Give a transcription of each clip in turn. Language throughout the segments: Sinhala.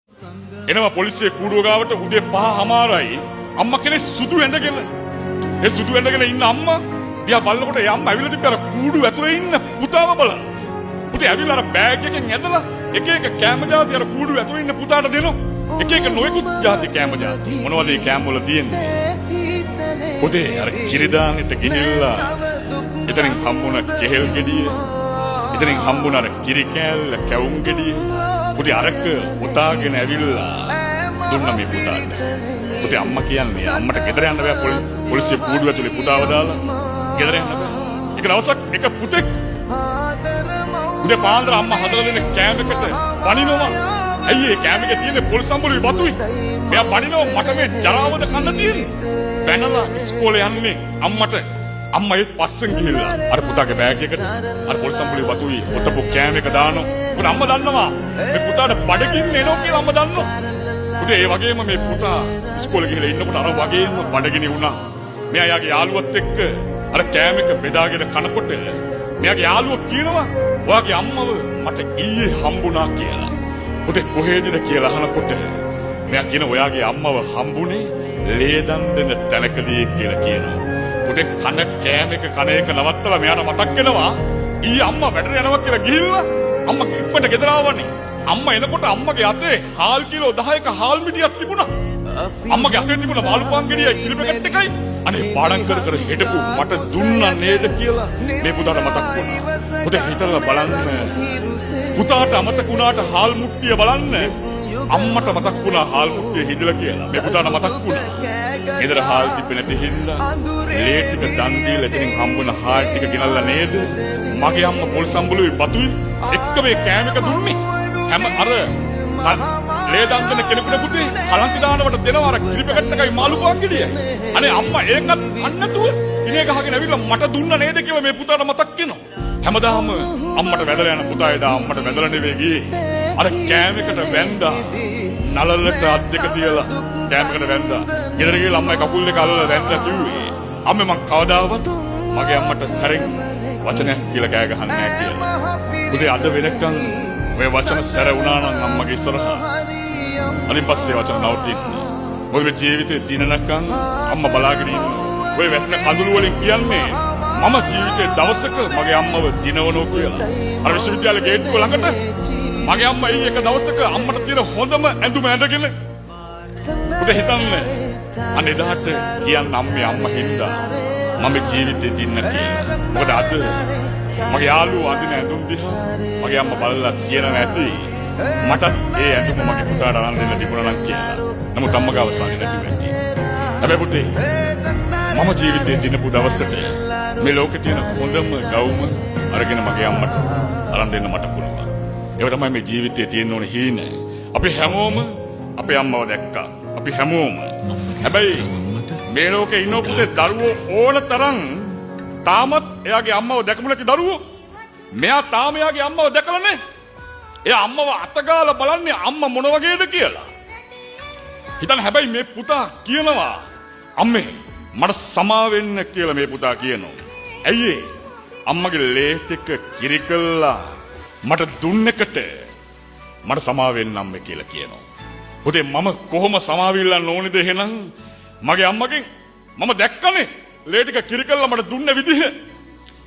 එනවා පොලිසිය කූඩුව ගාවට උදේ 5:30යි. අම්මා කෙනෙක් සුදු ඇඳගෙන, ඒ සුදු ඇඳගෙන ඉන්න අම්මා දිහා බලනකොට ඒ අම්මා ඇවිල්ලා තිබ්බ අර කූඩුව ඇතුලේ ඉන්න පුතාව බලන්න. පුතේ ඇවිල්ලා අර බෑග් එකෙන් ඇදලා එක එක කෑම ජාති අර කූඩුව ඇතුලේ ඉන්න පුතාට දෙනවා. එක එක නොයෙකුත් ජාති කෑම ජාති. මොනවද ඒ කෑම වල තියෙන්නේ? පුතේ අර කිරිදානෙට ගිහිල්ලා එතනින් හම්බුණ කෙහෙල් ගෙඩිය, එතනින් හම්බුණ අර කිරි කෑල්ල, කැවුම් ගෙඩිය. පුතේ අරක ඔතාගෙන ඇවිල්ලා දුන්න මේ පුතාට. පුතේ අම්මා කියන්නේ අම්මට ගෙදර යන්න බෑ, පොලිසිය කූඩුව ඇතුලේ පුතාව දාලා ගෙදර යන්න බෑ. එක දවසක් එක පුතෙක් උදේ පාන්දර අම්මා හදලා දෙන කෑම එකට බනිනවා. ඇයි ඒ කෑම එකේ තියෙන පොල් සම්බුලුයි බතුයි? මෙයා බනිනවා, මට මේ ජරාවද කන්න තියෙන්නේ? බැනලා ඉස්කෝලේ යන්නේ අම්මට. අම්මා ඒත් පස්සෙන් ගිහිල්ලා අර පුතාගේ බෑග් එකට අර පොල් සම්බුලුයි බතුයි ඔතපු කෑම එක දානවා. මොකද අම්මා දන්නවා මේ පුතාට බඩගින්න එනවා කියලා අම්මා දන්නවා. පුතේ ඒ වගේම මේ පුතා ඉස්කෝලේ ගිහිල්ලා ඉන්නකොට අර වගේම බඩගිනි වුණා. මෙයා යාගේ යාළුවත් එක්ක අර කෑම එක බෙදාගෙන කනකොට මෙයාගේ යාළුවා කියනවා ඔයාගේ අම්මව මට ඊයේ හම්බුණා කියලා. පුතේ කොහේදද කියලා අහනකොට මෙයා කියන ඔයාගේ අම්මව හම්බුනේ ලේ දන් දෙන තැනකදී කියලා කියනවා. පුතේ කන කෑම එක කන එක නවත්තලා මෙයාට මතක් වෙනවා ඊයේ අම්මා වැඩට යනවා කියලා ගිහිල්ලා අම්මා ඉක්මනට ගෙදර ආවනේ. අම්මා එනකොට අම්මගේ අතේ හාල් කිලෝ 10ක හාල් මිටියක් තිබුණා. අම්මගේ අතේ තිබුණ මාළු පාන් ගෙඩියයි කිරි පැකට් එකයි. අනේ පාඩම් කර කර හිටපු මට දුන්නා නේද කියලා මේ පුතාට මතක් වුණා. පුතේ හිතලා බලන්න, පුතාට අමතක වුණාට හාල් මුට්ටිය බලන්න අම්මට මතක් වුණා හාල් මුට්ටිය හිඳලා කියලා. මේ පුතාට මතක් වුණා. ගෙදර හාල් තිබ්බේ නැති හින්දා ලේ ටික දන් දීලා එතනින් හම්බුන හාල් ටික ගෙනල්ලා නේද මගේ අම්මා පොල් සම්බුලුයි බතුයි එක්ක මේ කෑම එක දුන්නේ. හැම අර ලේ දන් දෙන කෙනෙකුට පුතේ කලන්ති දානවට දෙනවා අර කිරි පැකට් එකයි මාළු පාන් ගෙඩියයි. අනේ අම්මා ඒකත් කන්න නැතුව ඉනේ ගහගෙන ඇවිල්ලා මට දුන්න නේද කියලා මේ පුතාට මතක් වෙනවා. හැමදාම අම්මට වැදලා යන පුතා එදා අම්මට වැදලා නෙවෙයි ගියේ. අර කෑම එකට වැන්දා. නළලට අත් දෙක තියලා කෑම එකට වැන්දා. ගෙදර ගිහලා අම්මයි කකුල් දෙක අල්ලලා වැන්දා කිව්වේ. අම්මේ මං කවදාවත් මගේ අම්මට සැරෙන් වචනයක් කියලා කෑ ගහන්නේ නැහැ කියලා. පුතේ අද වෙනකන් ඔය වචන සැර වුණා නම් අම්මගේ ඉස්සරහා අනින් පස්සේ වචන නවතින්න. මොකද මේ ජීවිතේ දිනනකන් අම්මා බලාගෙන ඉන්නවා. ඔය වැසෙන කඳුළු වලින් කියන්නේ මම ජීවිතේ දවසක මගේ අම්මව දිනවනෝ කියලා. අර විශ්වවිද්‍යාල ගේට්ටුව ළඟට මගේ අම්මා එයි එක දවසක අම්මට තියෙන හොඳම ඇඳුම ඇඳගෙන. පුතේ හිතන්න, අන්න එදාට කියන්න අම්මේ අම්මා හින්දා මම ජීවිතේ දින්න කියලා. මොකද අද මගේ යාළුවෝ අඳින ඇඳුම් දිහා මගේ අම්මා බලලා කියනවා ඇති මටත් ඒ ඇඳුම මගේ පුතාට අරන් දෙන්න තිබුණා නම් කියලා. නමුත් අම්මා ගාව සල්ලි නැතිව ඇති. හැබැයි පුතේ මම ජීවිතේ දිනපු දවසට මේ ලෝකේ තියෙන හොඳම ගවුම අරගෙන මගේ අම්මට අරන් දෙන්න මට පුළුවන්. ඒක තමයි මේ ජීවිතේ තියෙන්න ඕන හීන. අපි හැමෝම අපේ අම්මව දැක්කා. අපි හැමෝම. හැබැයි මේ ලෝකේ ඉන්න පුතේ දරුවෝ ඕන තරම් තාමත් එයාගේ අම්මව දැකමු නැති දරුවෝ. මෙයා තාම එයාගේ අම්මව දැකලා නැහැ. එයා අම්මව අතගාලා බලන්නේ අම්මා මොන වගේද කියලා. හිතන්න, හැබැයි මේ පුතා කියනවා අම්මේ මට සමා වෙන්න කියලා මේ පුතා කියනවා. ඇයි ඒ? අම්මගේ ලේ ටික කිරි කළා මට දුන්න එකට මට සමා වෙන්න අම්මේ කියලා කියනවා. පුතේ මම කොහොම සමාව ඉල්ලන්න ඕනේද එහෙනම් මගේ අම්මගෙන්? මම දැක්කනේ ලේ ටික කිරි කළා මට දුන්න විදිහ.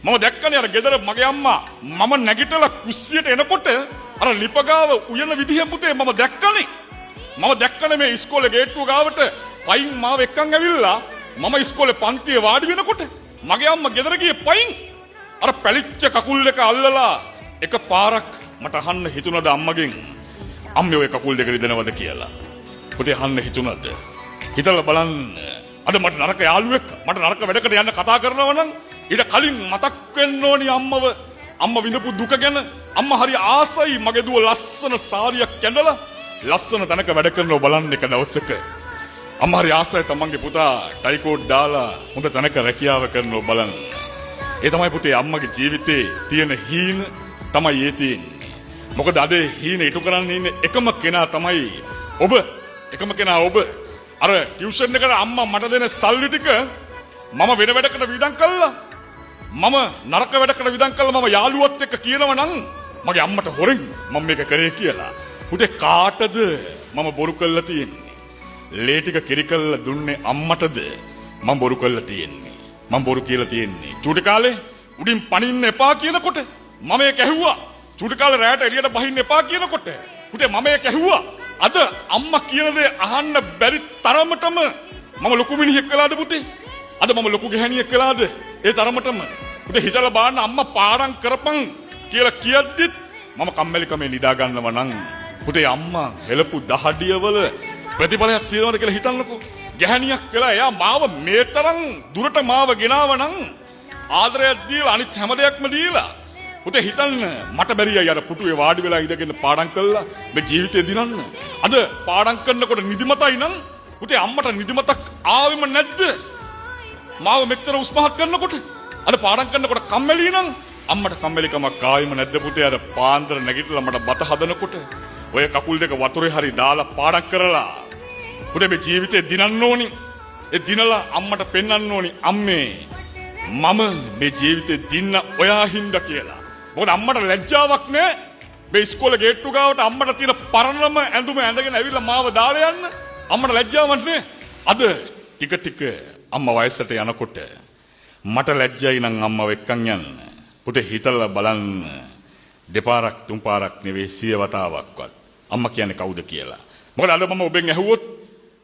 මම දැක්කනේ අර ගෙදර මගේ අම්මා මම නැගිටලා කුස්සියට එනකොට අර ලිපගාව උයන විදිහ පුතේ මම දැක්කනේ. මම දැක්කනේ මේ ඉස්කෝලේ ගේට්ටුව ගාවට පයින් මාව එක්කන් ඇවිල්ලා මම ඉස්කෝලේ පන්තියේ වාඩි වෙනකොට මගේ අම්මා ගෙදර ගියේ පයින් අර පැලිච්ච කකුල් දෙක අල්ලලා එක පාරක් මට අහන්න හිතුණද අම්මගෙන් අම්මේ ඔය කකුල් දෙක රිදෙනවද කියලා? පුතේ අහන්න හිතුණද? හිතලා බලන්න, අද මට නරක යාළුවෙක් මට නරක වැඩකට යන්න කතා කරනවා නම් ඊට කලින් මතක් වෙන්න ඕනි අම්මව, අම්මා විඳපු දුක ගැන. අම්මා හරි ආසයි මගේ දුව ලස්සන සාරියක් ඇඳලා ලස්සන තැනක වැඩ කරනව බලන්න එක දවසක. අම්මා හරි ආසයි තමන්ගේ පුතා ටයි කෝට් දාලා හොඳ තැනක රැකියාව කරනව බලන්න. ඒ තමයි පුතේ අම්මගේ ජීවිතේ තියෙන හීන තමයි ඒ තියෙන්නේ. මොකද අද ඒ හීන ඉටු කරන්න ඉන්න එකම කෙනා තමයි ඔබ. එකම කෙනා ඔබ. අර ටියුෂන් එකට අම්මා මට දෙන සල්ලි ටික මම වෙන වැඩකට වියදම් කළා. මම නරක වැඩකට වියදම් කළා මම යාළුවත් එක්ක කියනවා නම් මගේ අම්මට හොරෙන් මම මේක කරේ කියලා. පුතේ කාටද මම බොරු කළා තියෙන්නේ? ලේ ටික කිරි කළා දුන්නේ අම්මටද මම බොරු කළා තියෙන්නේ? මම බොරු කියලා තියෙන්නේ. චූටි කාලේ උඩින් පනින්න එපා කියනකොට මම ඒක ඇහුවා. චූටි කාලේ රැයට එළියට බහින්න එපා කියනකොට පුතේ මම ඒක ඇහුවා. අද අම්මා කියන දේ අහන්න බැරි තරමටම මම ලොකු මිනිහෙක් වෙලාද පුතේ? අද මම ලොකු ගැහණියෙක් වෙලාද? ඒ තරමටම පුතේ හිතලා බලන්න, අම්මා පාඩම් කරපන් කියලා කියද්දිත් මම කම්මැලිකමේ නිදා ගන්නව නම් පුතේ අම්මා හෙලපු දහඩියවල ප්‍රතිඵලයක් තියනවද කියලා හිතන්නකෝ. ගැහණියක් වෙලා එයා මාව මේ තරම් දුරට මාව ගෙනාව නම්, ආදරයක් දීලා අනිත් හැම දෙයක්ම දීලා, පුතේ හිතන්න, මට බැරියයි අර පුටුවේ වාඩි වෙලා ඉඳගෙන පාඩම් කළා මේ ජීවිතේ දිනන්න? අද පාඩම් කරනකොට නිදිමතයි නම් පුතේ අම්මට නිදිමතක් ආවෙම නැද්ද මාව මෙච්චර උස්මහත් කරනකොට? අද පාඩම් කරනකොට කම්මැලි නම් අම්මට කම්මැලිකමක් ආවෙම නැද්ද පුතේ, අර පාන්දර නැගිටලා මට බත හදනකොට? ඔය කකුල් දෙක වතුරේ හරි දාලා පාඩම් කරලා පුතේ මේ ජීවිතේ දිනන්න ඕනි. ඒ දිනලා අම්මට පෙන්වන්න ඕනි, අම්මේ මම මේ ජීවිතේ දින්න ඔයා හින්දා කියලා. මොකද අම්මට ලැජ්ජාවක් නෑ මේ ඉස්කෝලේ ගේට්ටු ගාවට අම්මට තියෙන පරණම ඇඳුම ඇඳගෙන ඇවිල්ලා මාව දාලා යන්න. අම්මට ලැජ්ජාවක් නෑ. අද ටික ටික අම්මා වයසට යනකොට මට ලැජ්ජයි නම් අම්මව එක්කන් යන්න. පුතේ හිතලා බලන්න, දෙපාරක් තුන් පාරක් නෙවෙයි, සිය වතාවක්වත් අම්මා කියන්නේ කවුද කියලා. මොකද අද මම ඔබෙන් ඇහුවොත්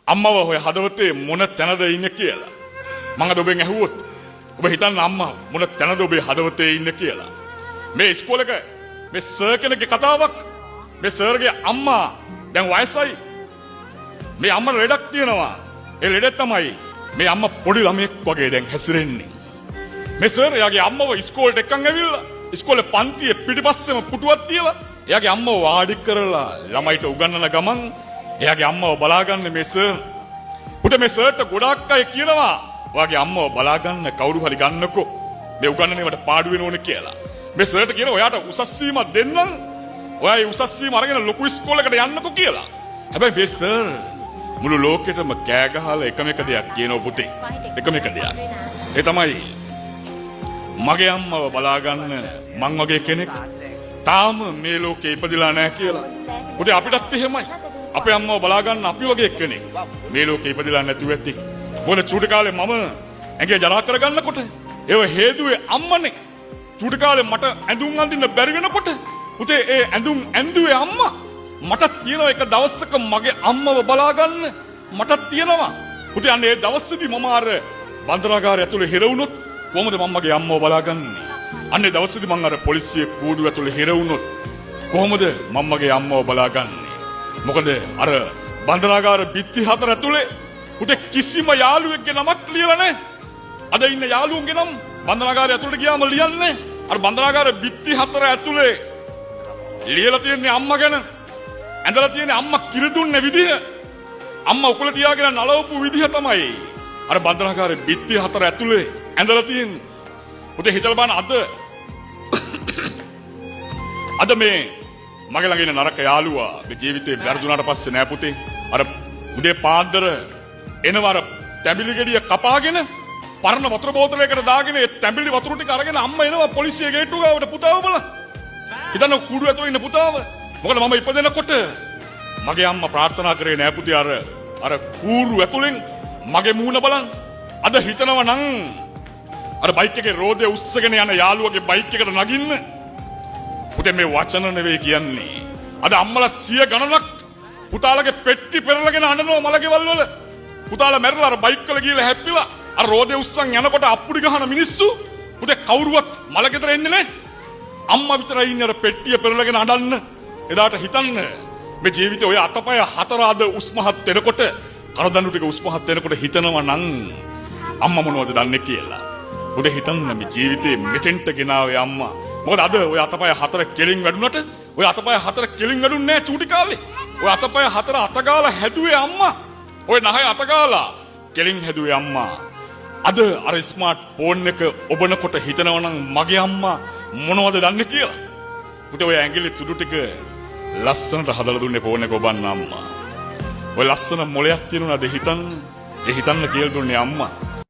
අම්මව ඔය හදවතේ මොන තැනද ඉන්නේ කියලා. මං අද ඔබෙන් ඇහුවොත් ඔබ හිතන්න අම්මා මොන තැනද ඔබේ හදවතේ ඉන්නේ කියලා. මේ ඉස්කෝලේක මේ සර් කෙනෙක්ගේ කතාවක්. මේ සර්ගේ අම්මා දැන් වයසයි. මේ අම්මට ලෙඩක් තියෙනවා. ඒ ලෙඩ තමයි මේ අම්මා පොඩි ළමයෙක් වගේ දැන් හැසිරෙන්නේ. මේ සර් එයාගේ අම්මව ඉස්කෝලේට එක්කන් ඇවිල්ලා ඉස්කෝලේ පන්තියේ පිටිපස්සෙම පුටුවක් තියලා එයාගේ අම්මව වාඩි කරලා ළමයිට උගන්වන ගමන් එයාගේ අම්මව බලාගන්න මේ සර්. පුතේ මේ සර්ට ගොඩාක් අය කියනවා ඔයාගේ අම්මව බලාගන්න කවුරු හරි ගන්නකෝ, මේ උගන්වන ඒවාට පාඩු වෙන ඕනේ කියලා. මේ සර්ට කියනවා ඔයාට උසස් වීමක් දෙන්නම්, ඔයා ඒ උසස් වීම අරගෙන ලොකු ඉස්කෝලේකට යන්නකෝ කියලා. හැබැයි මේ සර් මුළු ලෝකෙටම කෑ ගහලා එකම එක දෙයක් කියනවා පුතේ. එකම එක දෙයක්. ඒ තමයි මගේ අම්මව බලාගන්න මං වගේ කෙනෙක් තාම මේ ලෝකේ ඉපදිලා නැහැ කියලා. පුතේ අපිටත් එහෙමයි. අපේ අම්මව බලාගන්න අපි වගේ කෙනෙක් මේ ලෝකේ ඉපදිලා නැතුව ඇති. මොකද චූටි කාලේ මම ඇඟේ ජරා කරගන්නකොට ඒව හේතුවේ අම්මනේ. චූටි කාලේ මට ඇඳුම් අඳින්න බැරි වෙනකොට පුතේ ඒ ඇඳුම් ඇඳුවේ අම්මා. මටත් තියෙනවා එක දවසක මගේ අම්මව බලාගන්න මටත් තියෙනවා. පුතේ අන්න ඒ දවසේදී මම අර බන්ධනාගාරය ඇතුලේ හිර වුණොත් කොහොමද මම මගේ අම්මව බලාගන්නේ? අන්න ඒ දවසේදී මං අර පොලිසිය කූඩුව ඇතුලේ හිර වුණොත් කොහොමද මම මගේ අම්මව බලාගන්නේ? මොකද අර බන්ධනාගාර බිත්ති හතර ඇතුලේ පුතේ කිසිම යාළුවෙක්ගේ නමක් ලියලා නැහැ. අද ඉන්න යාළුවන්ගේ නම් බන්ධනාගාරය ඇතුළට ගියාම ලියන්නේ. අර බන්ධනාගාර බිත්ති හතර ඇතුලේ ලියලා තියෙන්නේ අම්මා ගැන. ඇඳලා තියෙන්නේ අම්මා කිරි දුන්නේ විදිහ. අම්මා උකුල තියාගෙන නලවපු විදිහ තමයි අර බන්ධනාගාරේ බිත්ති හතර ඇතුලේ ඇඳලා තියෙන්නේ. පුතේ හිතලා බලන්න, අද අද මේ මගේ ළඟ ඉන්න නරක යාළුවා මේ ජීවිතේ වැරදුනාට පස්සේ නෑ පුතේ, අර උදේ පාන්දර එනවා අර තැඹිලි ගෙඩිය කපාගෙන පරණ වතුර බෝතලයකට දාගෙන ඒ තැඹිලි වතුර ටික අරගෙන අම්මා එනවා පොලිසිය ගේට්ටුව ගාවට පුතාව බලන්න. හිතන්න කූඩුව ඇතුලේ ඉන්න පුතාව. මොකද මම ඉපදෙනකොට මගේ අම්මා ප්‍රාර්ථනා කරේ නෑ පුතේ අර අර කූරු ඇතුලෙන් මගේ මූණ බලන්න. අද හිතනවා නම් අර බයික් එකේ රෝදේ උස්සගෙන යන යාළුවගේ බයික් එකට නගින්න. පුතේ මේ වචන නෙවෙයි කියන්නේ. අද අම්මලා සිය ගණනක් පුතාලගේ පෙට්ටි පෙරලගෙන අඬනවා මලගෙවල් වල. පුතාලා මැරලා අර බයික් වල ගිහලා හැප්පිලා අර රෝදේ උස්සන් යනකොට අප්පුඩි ගහන මිනිස්සු පුතේ කවුරුවත් මලගෙදර එන්නේ නැහැ. අම්මා විතරයි ඉන්නේ අර පෙට්ටිය පෙරලගෙන අඬන්න. එදාට හිතන්න මේ ජීවිතේ ඔය අතපය හතර අද උස්මහත් වෙනකොට, කරදඬු ටික උස්මහත් වෙනකොට හිතනවා නම් අම්මා මොනවද දන්නේ කියලා. පුතේ හිතන්න මේ ජීවිතේ මෙතෙන්ට ගෙනාවේ අම්මා. මොකද අද ඔය අතපය හතර කෙලින් වැඩුණට ඔය අතපය හතර කෙලින් වැඩුන්නේ නෑ චූටි කාලේ. ඔය අතපය හතර අතගාලා හැදුවේ අම්මා. ඔය නහය අතගාලා කෙලින් හැදුවේ අම්මා. අද අර ස්මාර්ට් ෆෝන් එක ඔබනකොට හිතනවා නම් මගේ අම්මා මොනවද දන්නේ කියලා. පුතේ ඔය ඇඟිලි තුඩු ටික ලස්සනට හදලා දුන්නේ ෆෝන් එක ඔබන්න අම්මා. ඔය ලස්සන මොලයක් තියෙනුනාද හිතන්න? ඒ හිතන්න කියලා දුන්නේ අම්මා.